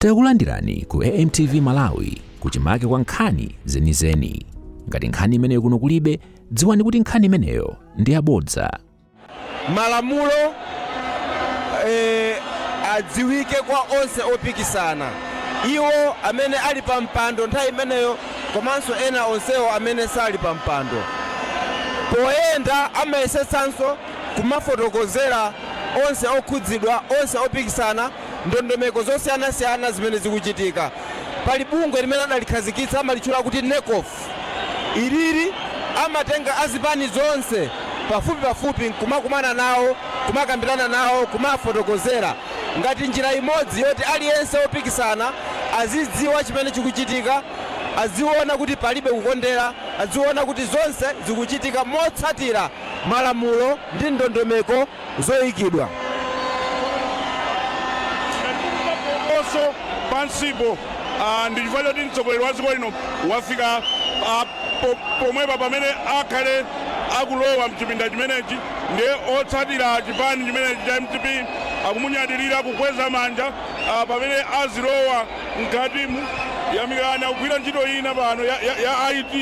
Takulandirani ku AMTV Malawi, kuchimake kwa nkhani zenizeni. Ngati nkhani imeneyo kuno kulibe, dziwani kuti nkhani imeneyo ndi yabodza. Malamulo adziwike kwa onse opikisana, iwo amene ali pa mpando nthawi imeneyo komanso ena onsewo amene sali pa mpando. Poyenda amayesetsanso kumafotokozera onse okhudzidwa, onse opikisana, ndondomeko zosiyanasiyana zimene zikuchitika. Pali bungwe limene adalikhazikitsa, amalitchula kuti NECOF. Ilili amatenga azipani zonse pafupi pafupi nkumakumana nawo, kumakambirana nawo, kumafotokozera ngati njira imodzi yoti aliyense wopikisana azidziwa chimene chikuchitika, aziona kuti palibe kukondera, aziona kuti zonse zikuchitika motsatira malamulo ndi ndondomeko zoyikidwa. Phokoso pansipo ndi chifukwa choti mtsogoleri wa dziko lino wafika pomwepa pamene akhale akulowa mchipinda chimenechi. Ndiye otsatira chipani chimenechi cha MCP akumunyadilira, kukweza manja pamene azilowa mkatimu. Yamikani akugwira ntchito ina pano ya IT,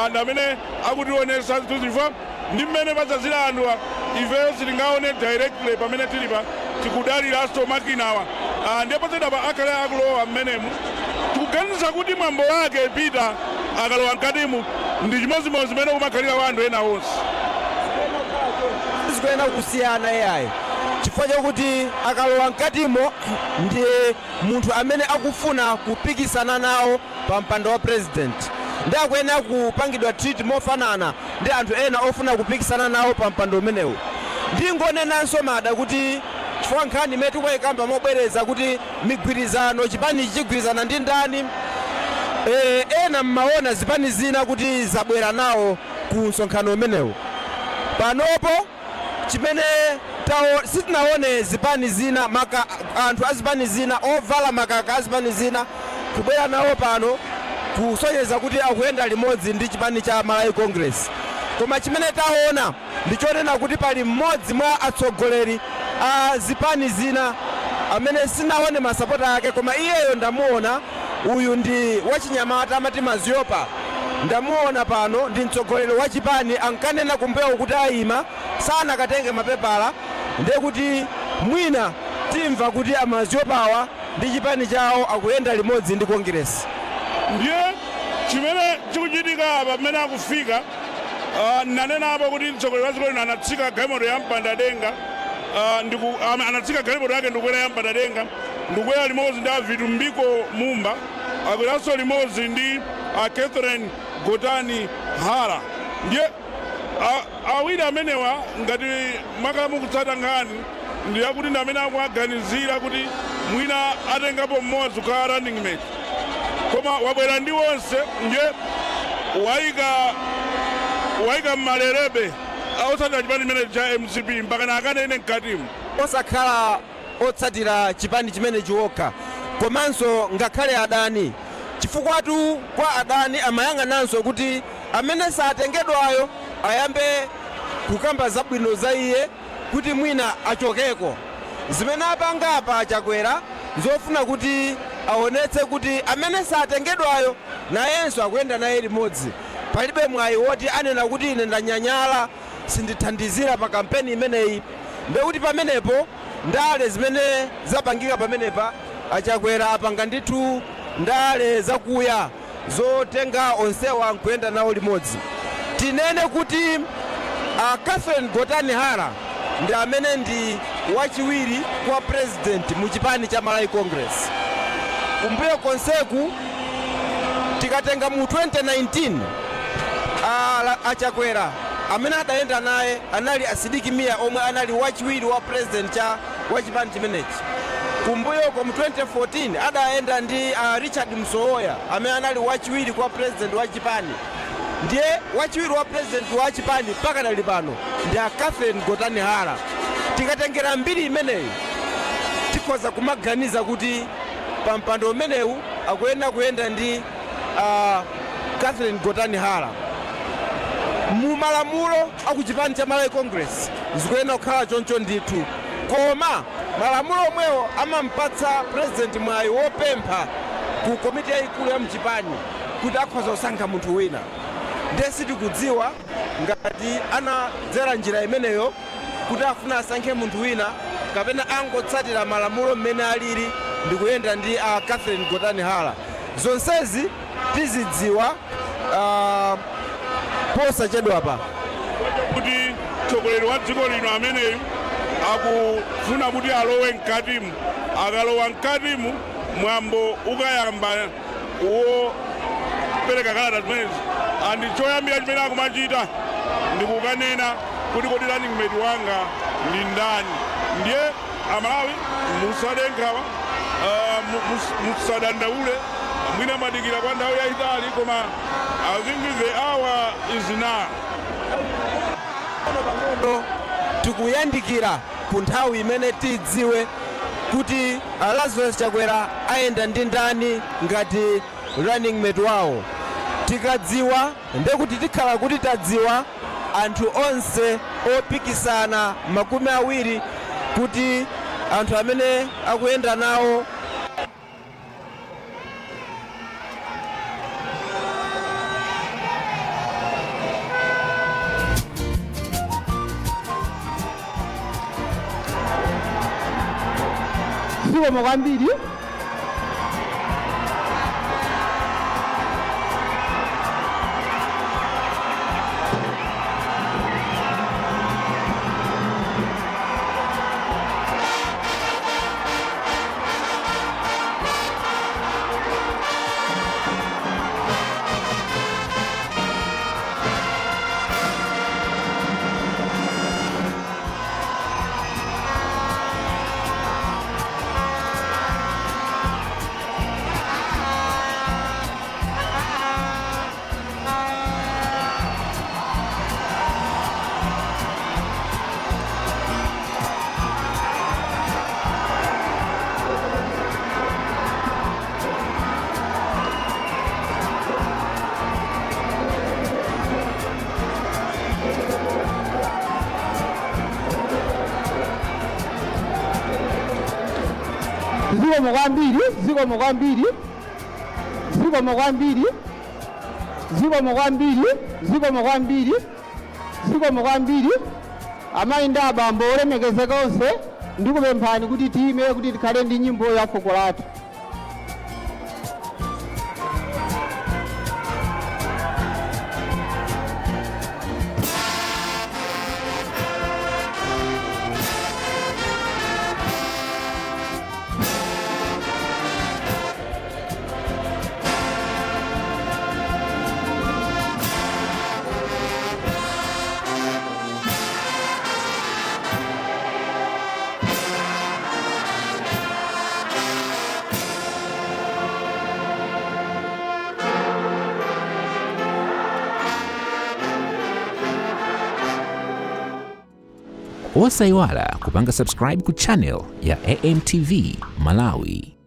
ndi amene akutionesa zinthu, chifukwa ndi mmene padzazira anthuwa ifeyo sitingaone directly pamene tilipa, tikudaliranso makinawa. Ndiye posachedwapa akhale akulowa mmenemu. Tikuganiza kuti mwambo wake, Peter, akalowa mkatimu ndi chimodzimodzi zimene kumakhalira wa anthu ena onse. Zikuyenera kusiyana iyayi, chifukwa chakuti akalowa mkatimo ndi munthu amene akufuna kupikisana nawo pa mpando wa president, ndi akuyenera kupangidwa treat mofanana ndi anthu ena ofuna kupikisana nawo pa mpando umenewu. Ndingonenanso mada kuti chifukwa nkhani imene tikumayikamba mobwereza kuti migwirizano, chipani chigwirizana ndi ndani, ena mmaona zipani zina kuti zabwera nawo ku msonkhano umenewu. Panopo chimene sitinaone zipani zina, maka anthu azipani zina ovala makaka azipani zina kubwera nawo pano kusonyeza kuti akuyenda limodzi ndi chipani cha Malawi Congress. Koma chimene taona ndichonena kuti pali mmodzi mwa atsogoleri a zipani zina amene sinaone masapota ake, koma iyeyo ndamuona. Uyu ndi wachinyamata, amati Maziopa. Ndamuona pano, ndi mtsogoleri wa chipani. Ankanena kumbuyo kuti ayima, sanakatenge mapepala. Ndiye kuti mwina timva kuti aMaziopawa ndi chipani chawo akuyenda limodzi ndi Congress. Ndiye chimene chikuchitika apa pamene akufika, nanena apo kuti mtsogoleri wa dziko lino anatsika galimoto ya mpandadenga, anatsika galimoto yake ndikukwera ya mpandadenga, ndikukwera limodzi ndi a Vitumbiko Mumba, akweranso limodzi ndi a Catherine Gotani Hara. Ndiye awiri amenewa, ngati mwakhala mukutsata nkhani, ndi akuti ndi amene akuaganizira kuti mwina atengapo mmodzi kukhala running mate, koma wabwera ndi wonse. Ndiye wayika mmalerebe otsatira chipani chimene cha MCP mpaka na akanene mkatimu. Osakhala otsatira chipani chimene chiwokha, komanso ngakhale adani, chifukwatu kwa adani amayang'ananso kuti amene satengedwayo ayambe kukamba zabwino za iye kuti mwina achokeko. Zimene apanga apa Chakwera nzofuna kuti aonetse kuti amene satengedwayo nayenso akuyenda naye limodzi. Palibe mwayi woti anena kuti ine ndanyanyala, sindithandizira pa kampeni imeneyi. Ndekuti pamenepo ndale zimene zapangika pamenepa, aChakwera apanga ndithu ndale zakuya zotenga onsewa nkuyenda nawo limodzi. Tinene kuti a Catherine Gotani Hara ndi amene ndi wachiwiri kwa president mu chipani cha Malawi Congress. Kumbuyo konseku, tikatenga mu 2019, aChakwera amene adayenda naye anali a Sidik Mia, omwe anali wachiwiri wa president cha wa chipani chimenechi. Kumbuyoko mu 2014 adayenda ndi Richard Msowoya, amene anali wachiwiri kwa president wa chipani. Ndiye wachiwiri wa president wa chipani pakanali pano ndi a Catherine Gotani Hara. Tikatengera mbiri imeneyi, tikhoza kumaganiza kuti pa mpando umenewu akuyenera kuyenda ndi Catherine Gotani Hara. Mu malamulo aku chipani cha Malawi Congress zikuyenera kukhala choncho ndithu, koma Malamulo omwewo amampatsa president mwayi wopempha ku komiti yayikulu ya mchipani kuti akhoza kusankha munthu wina. Ndiye sitikudziwa ngati anadzera njira imeneyo kuti afuna asankhe munthu wina, kapena angotsatira malamulo mmene alili ndikuyenda ndi a Catherine Gotani Hara. Zonsezi tizidziwa posachedwapa. Kuti mtsogoleri wa dziko lino ameneyu akufuna kuti alowe mkatimu. Akalowa mkatimu, mwambo ukayamba wopereka kalata zimenezi. Andi choyambira chimene akumachita ndikukanena kuti, "Kodi running mate wanga ndi ndani?" Ndiye Amalawi, musade nkhawa, musadandaule. Mwina madikira kwa nthawi yayitali, koma I think the hour is now. Pang'ono tikuyandikira ku nthawi imene tidziwe kuti Lazarus Chakwera ayenda ndi ndani ngati running mate wawo. Tikadziwa, ndekuti tikhala kuti tadziwa anthu onse opikisana 20, kuti anthu amene akuyenda nawo. Zikomo kwambiri. Zikomo kwambiri, zikomo kwambiri, zikomo kwambiri, zikomo kwambiri, zikomo kwambiri, zikomo kwambiri. Amayi ndi abambo olemekezeka onse, ndikupemphani kuti tiyime kuti tikhale ndi nyimbo ya fuko lathu. Osayiwala kupanga subscribe ku channel ya AMTV Malawi.